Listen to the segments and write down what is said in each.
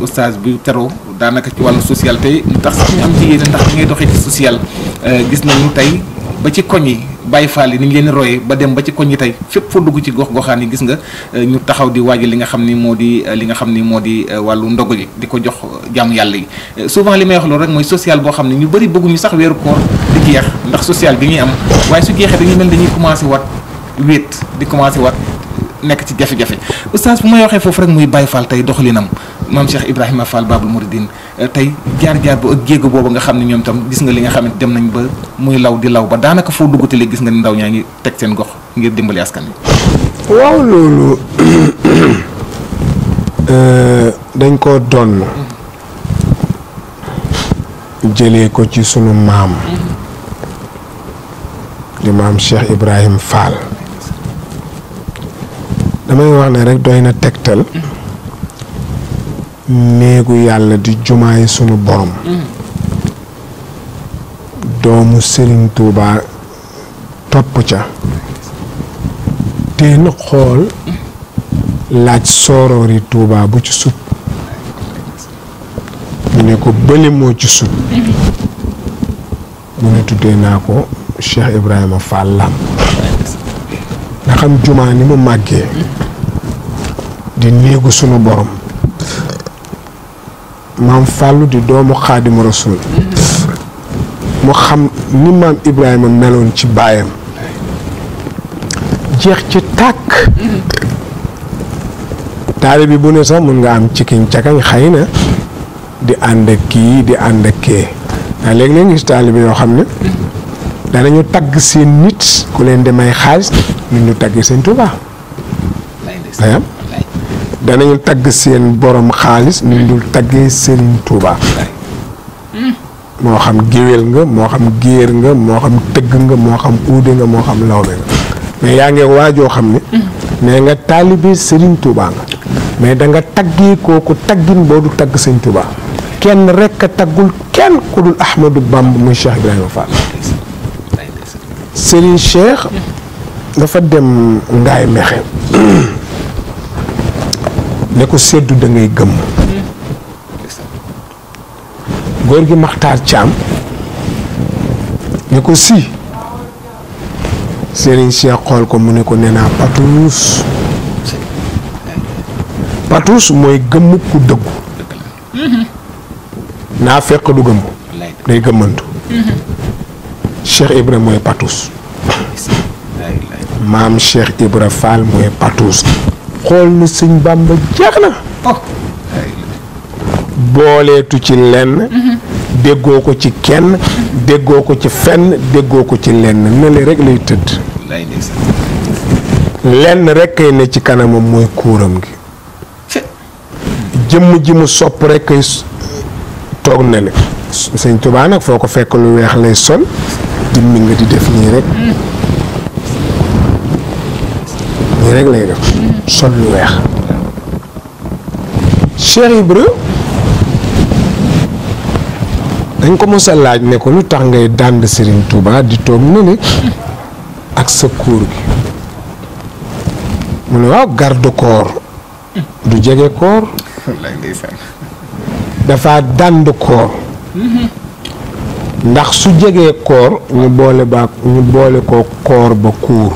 oustaz bi teroo daanaka ci wàllu social tey lu tax sax ñu am ci yéene ndax ngay doxee ci social gis nañu tey ba ci koñ yi Baye Fall yi ni ñu leen royee ba dem ba ci koñ yi tey fépp foo dugg ci gox-goxaan yi gis nga ñu taxaw di waajal li nga xam ni moo di wàllu ndogu ji di ko jox jaamu yàlla yi souvent li may wax loolu rek mooy social boo xam ne ñu bëri bëgguñu sax weeru koor di jeex ndax social bi ñuy am waaye su jeexee dañuy mel dañuy commencé wat wéet di commencé wat nekk ci jafe-jafe oustaz bu may waxee foofu rek muy Baye Fall tey doxalinam maam Cheikh Ibrahima Fall Babul Mouridine tey jaar-jaar ba ak jéego boobu nga xam ne ñoom tam gis nga li nga xam ne dem nañ ba muy law di law ba daanaka foo duggatalee gis nga ni ndaw ñaa ngi teg seen gox ngir dimbali askan wi. waaw loolu dañ ko donn jëlee ko ci sunu maam di maam Cheikh Ibrahim Fall damay wax ne rek doy na tegtal néegu yàlla di jumaay sunu borom doomu Serigne Touba topp ca te na xool laaj sooroori Touba bu ci sut mu ne ko bële moo ci sut mu ne tuddee naa ko Cheikh Ibrahima Fall Lamp nga xam jumaa ni mu màggee di néegu sunu borom maam Fàllu di doomu Xaadimu Rasuul mu xam ni maam Ibrahima meloon ci baayam jeex ci tàkk taali bi bu ne sax mun nga am cikiñ cakañ xëy na di ànd ak kii di ànd ak kee waaye léegi-léegi gis taali bi yoo xam ne danañu tagg seen nit ku leen di may xaalis nit ñu tagg seen Tuubaa ayam danañu tagg seen borom xaalis nit ñu taggee Sëriñ Tuubaa moo xam géwél nga moo xam géer nga moo xam tëgg nga moo xam uude nga moo xam lawbe nga mais yaa ngi waajoo xam ne nee nga taalibe Sëriñ Tuubaa nga mais da nga taggee kooku taggin boo du tagg Sëriñ Tuubaa kenn rekk a taggul kenn ku dul Ahmadou Bamba muy Cheikh Ibrahima Fall Serigne Cheikh dafa dem Ngaay Mexe ne ko seddu da ngay gëmm góor gi Maxtaar Caam ne ko si Serigne Cheikh xool ko mu ne ko nee naa patuus mooy gëmm ku dëggu naa fekk du gëmm day gëmmantu Cheikh Ibra mooy patuus maam Cheikh Ibra Fall mooy patuus xool ni sëñ Bàmba jeex na booleetu ci lenn déggoo ko ci kenn déggoo ko ci fenn déggoo ko ci lenn ne le rek lay tëdd lenn rek kay ne ci kanamam mooy kuuram gi jëmm ji mu sopp rek kay toog na le sëñ Tuubaa nag foo ko fekk lu weex lay sol dimmi nga di def nii rek nii rek lay def sol lu weex Cheikh Ibra dañ ko mos a laaj ne ko lu tax ngay dànd Serigne Touba di toog na ne ak sa kuur gi mu ne waaw garde corps du jege corps dafa dànd corps ndax su jegee koor ñu boole ko koor ba kuur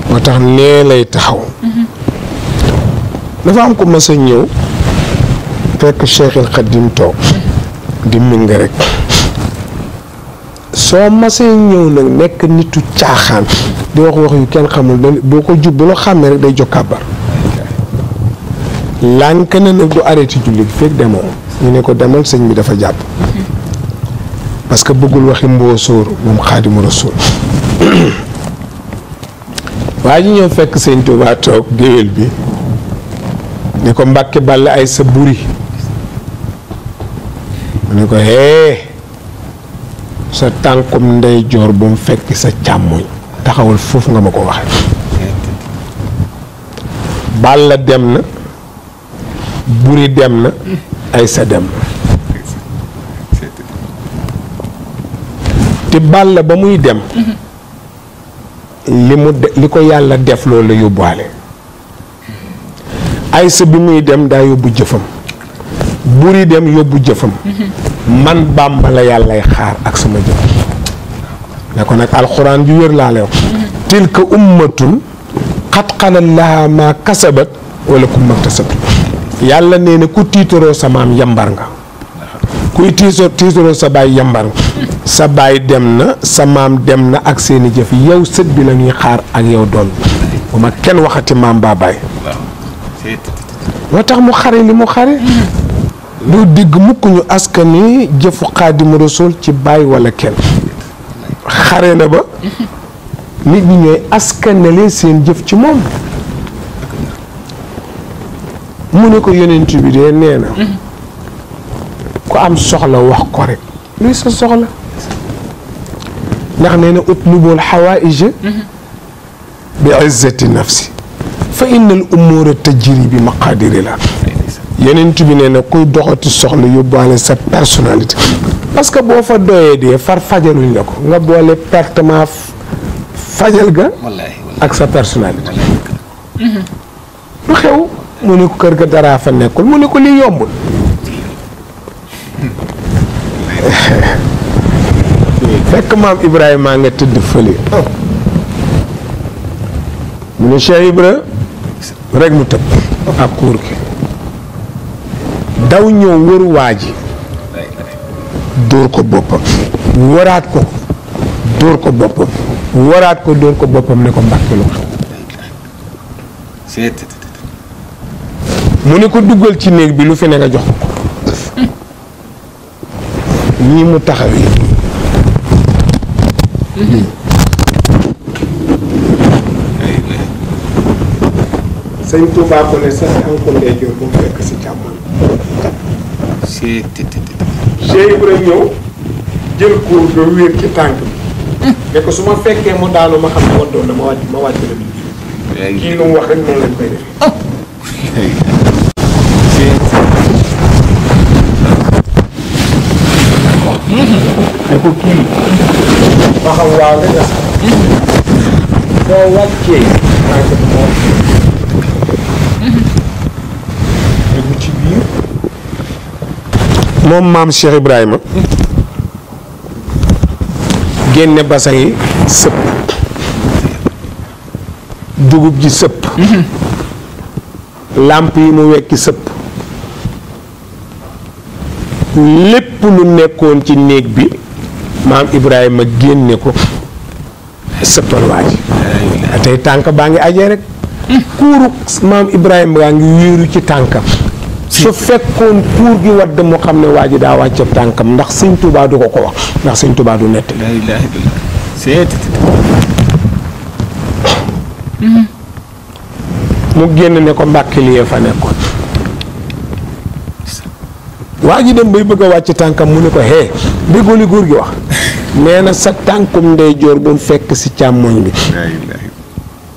moo tax nee lay taxaw dafa am ko mas a ñëw fekk Cheikhul Khadim toog di ming rek soo masee ñëw nag nekk nitu caaxaan di wax wax yu kenn xamul boo ko jub bu la xàmmee rek day jóg kàbbar lànk na nag du arrêté julli gi fekk demoo ñu ne ko demal sëñ bi dafa jàpp parce que bëggul waxi mboosóor moom Xaadimu Rasuul waa ji ñëw fekk sëñ Tuubaa toog géwél bi ne ko Mbàkke Balla ay sa buri mu ne ko sa tànkum ndeyjoor bu mu fekk sa càmmoñ taxawal foofu nga ma ko waxe Balla dem na buri dem na ay sa dem na te Balla ba muy dem li ko yàlla def loolu la yóbbaale Aysa bi muy dem daa yóbbu jëfam buri dem yóbbu jëfam man Bàmba la yàllay xaar ak sama jëf ne ko nag alxuraan ju wér laa lay wax tilka ummatun xat xalal laha ma kasabat wala kum maktasabtu yàlla nee na ku tiitaroo sa maam yambar nga kuy tiitaroo sa baay yambar nga sa baay dem na sa maam dem na ak seeni jëf yow sët bi la ñuy xaar ak yow doon bu ma kenn waxati maam baa baay moo tax mu xare li mu xare doo dégg mukk ñu askani jëfu Xaadimu Rasuul ci baay wala kenn xare na ba nit ñi ñooy askanale seen jëf ci moom mu ne ko yonent bi de nee na ku am soxla wax ko rek luy sa soxla ndax nee na utlubul xawaaij bi izzati nafsi fa innal umuura tajri bi maqaadiri la yonent bi nee na kuy doxati soxla yóbbaale sa personnalité parce que boo fa doyee dee far fajaluñ la ko nga boole pertement fajal ga ak sa personnalité lu xew mu ne ko kër ga daraa fa nekkul mu ne ko lii yombul fekk maam Ibrahima nga tëdd fële mu ne Cheikh Ibra rek mu tëb ak kuur gi daw ñëw wër waa ji dóor ko boppam waraat ko dóor ko boppam waraat ko dóor ko boppam ne ko mbàkkilu mu ne ko duggal ci néeg bi lu fi ne nga jox ko ñii mu taxawee sëñ Touba ko ne sax am ko ndeyjoor bu mu fekk si càmmoñ Cheikh Ibrahima ñëw jël kuur ga wéer ci tànk bi ne ko su ma fekkee mu daanu ma xam ne waddoon na ma wàcc la bi kii lu mu wax rek noonu lañ koy defee ne ko kii ma xam waaw nga sax soo wàccee tànk bi moo dugg ci biir moom maam Cheikh Ibrahima génne basa yi sëpp dugub ji sëpp làmp yi mu wekki sëpp lépp lu nekkoon ci néeg bi maam Ibrahima génne ko sëppal waa ji tey tànk baa ngi ajee rek kuuru maam Ibrahima baa ngi wéeru ci tànkam su fekkoon kuur gi wadd mu xam ne waa ji daa wàcce tànkam ndax sëñ Tuubaa du ko ko wax ndax sëñ Tuubaa du nett mu génn ne ko mbàkki liyee fa nekkoon waa ji dem bay bëgg a wàcc tànkam mu ne ko hee déggoo li góor gi wax nee na sa tànkum ndeyjoor bu mu fekk si càmmoñ bi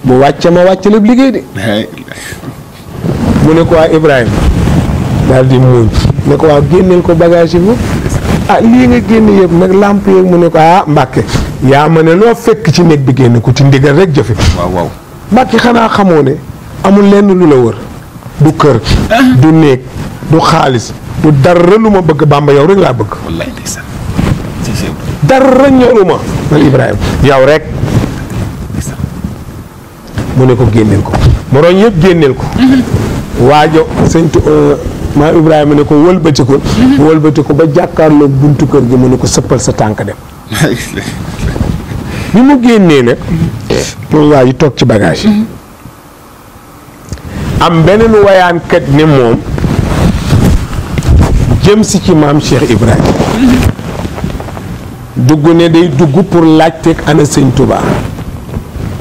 bu wàcce ma wàcc lépp liggéey de mu ne ko waa Ibrahima daal di muuñ ne ko waaw génneel ko bagage yi ah lii nga génn yëpp nag làmp yeeg mu ne ko ah Mbàkke yaa ma ne loo fekk ci néeg bi génn ko ci ndigal rek jëfe waaw Mbàkke xanaa xamoo ne amul lenn lu la wër du kër du néeg du xaalis du dara lu ma bëgg Bàmba yow rek laa bëgg dara ñoruma man Ibrahima yow rek mu ne ko génneel ko moroñ yëpp génneel ko waajo sëñ maa Ibrahima ne ko wëlbati ko ba jàkkaarloo buntu kër gi mu ne ko sëppal sa tànk dem bi mu génnee nag moom waa ji toog ci bagage yi am beneen wayaankat ne moom jëm si ci maam Cheikh Ibrahima dugg ne day dugg pour laajteeg ana sëñ Touba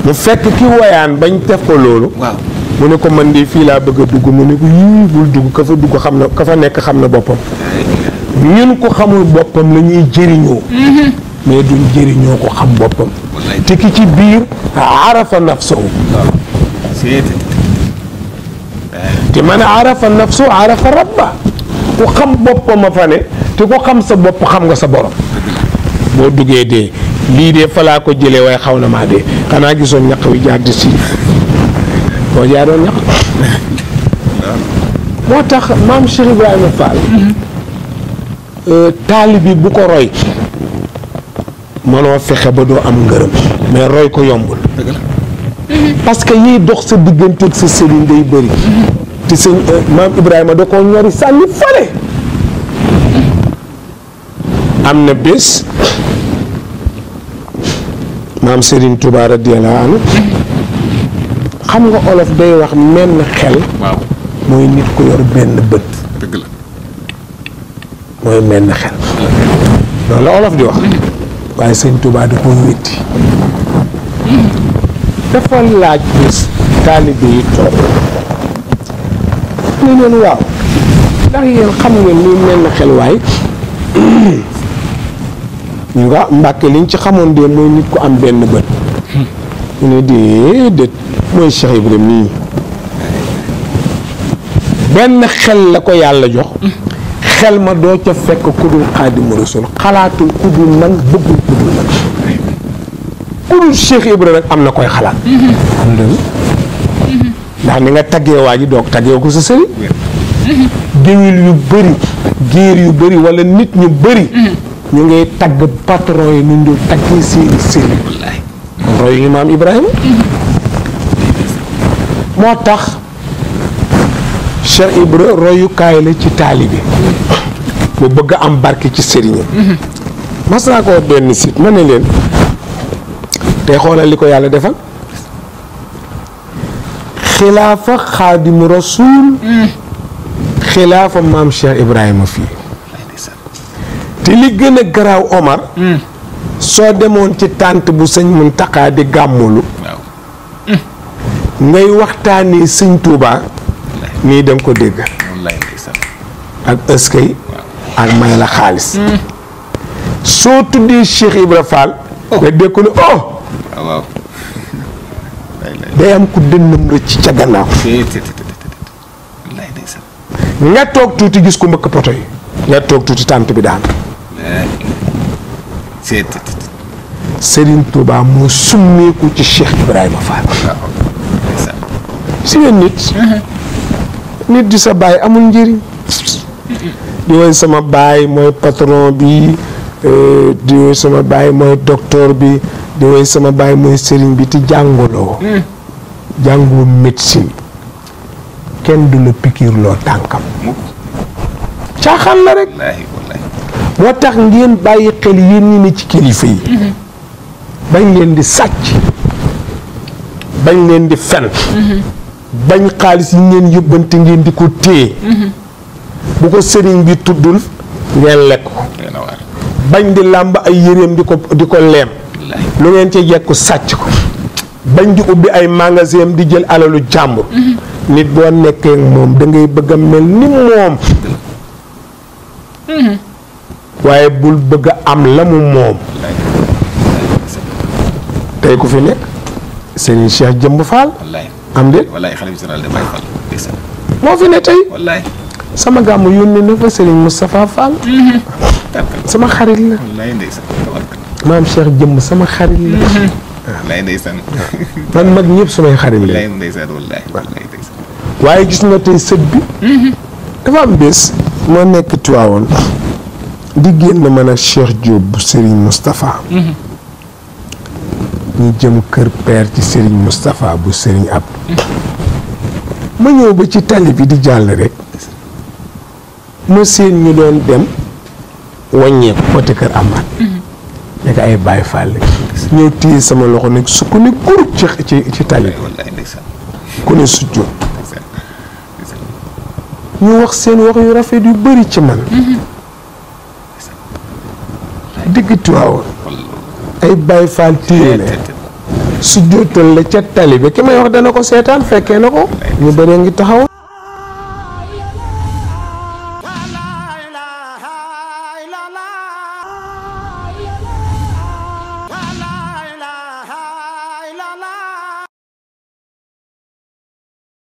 mu fekk ki wayaan bañ def ko loolu mu ne ko man de fii laa bëgg a dugg mu ne ko yii bul dugg ka fa dugg xam na ka fa nekk xam na boppam ñun ko xamul boppam la ñuy jëriñoo mais duñ jëriñoo ko xam boppam te ki ci biir arafa nafsahu te man arafa nafsahu arafa rabba ku xam boppam a fa ne te ku xam sa bopp xam nga sa borom boo duggee dee lii de fa laa ko jëlee waaye xaw na maa dee xanaa gisoon ñaq wi jaar di si boo jaaroon ñaq moo tax maam Cheikh Ibrahima Fall taalibi bu ko roy mënoo fexe ba doo am ngërëm mais roy ko yombul parce que yiy dox sa diggante ak sa sëriñ day bëri te sëñ maam Ibrahima da koo ñori sànni fale am na bés maam Serigne Touba radiyallahu anhu xam nga olof day wax menn xel mooy nit ku yor benn bët dëgg la mooy menn xel loolu la olof di wax waaye sëñ Touba da koo wétti dafa laaj bés taalibe yi toog ne leen waaw ndax yéen xam ngeen luy menn xel waay ñu nga Mbàkke liñ ci xamoon de mooy nit ku am benn bët mu ne déedéet mooy Cheikh Ibrahima nii benn xel la ko yàlla jox xel ma doo ca fekk ku dul Xaadimu Rasuul xalaatul ku dul man bëggul ku dul man ku dul Cheikh Ibrahima nag am na koy xalaat am dëgg ndax ni nga taggee waa ji doog taggee ko sa sëriñ géwél yu bëri géer yu bëri wala nit ñu bëri ñu ngay tagg patron yi ñu taggee seeni sëriñ kon roy ñu maam Ibrahima moo tax Cheikh Ibra royukaay la ci taalibe bu bëgg a am barke ci sëriñam mas naa ko benn sit ma ne leen tey xoolal li ko yàlla defal xilaafa Xaadimu Rasuul xilaafa maam Cheikh Ibrahima fii te li gën a garaaw Omar soo demoon ci tànt bu sëñ Muntaxa di gàmmulu ngay waxtaanee sëñ Touba nii danga ko dégg ak ëskay ak may la xaalis soo tuddee Cheikh Ibra Fall nga dégg ko ne oh day am ku dënnam rëcc ca gannaaw nga toog tuuti gis ko mbëkk poto yi nga toog tuuti tànt bi daan Serigne Touba moo summeeku ci Cheikh Ibrahima Fall si ngeen nit di sa baay amul njëriñ di woy sama baay mooy patron bi di woy sama baay mooy docteur bi di woy sama baay mooy sëriñ bi ti jànguloo jàngoo médecine kenn du la pikiir loo tànkam caaxaan la rek moo tax ngeen bàyyi xel yéen ñi ne ci kilifa yi bañ leen di sàcc bañ leen di fen bañ xaalis yi ngeen yóbbante ngeen di ko téye bu ko sëriñ bi tuddul ngeen lekk ko bañ di làmb ay yéreem di ko leem lu ngeen ci yekku sàcc ko bañ di ubbi ay magasin di jël alalu jàmbur nit boo nekkee moom da ngay bëgg a mel ni moom waaye bul bëgg a am la mu moom tey ku fi nekk Serigne Cheikh Jëmb Fall am déet moo fi ne tey sama gàmmu yónnee na fa Serigne Moustapha Fall sama xarit la maam Cheikh Jëmb sama xarit la man mag ñëpp sumay xarit la waaye gis nga tey sët bi dafa am bés moo nekk Tiwaawoon di génn man ak Cheikh Diop bu Serigne Moustapha ñu jëm kër père ci Serigne Moustapha bu Serigne Ab ma ñëw ba ci tali bi di jàll rek ma seen ñu doon dem wàññeeku côté kër Amath nekk ay Baye Fall ñëw téye sama loxo nag su ko ne groupe ci tali bi ku ne sujjóot ñu wax seen wax yu rafet yu bari ci man digg Tiwaawoon ay Baye Fall téye la sujjóotal la ca tali bi ki may wax dana ko seetaan fekkee na ko ñu bëree ngi taxaw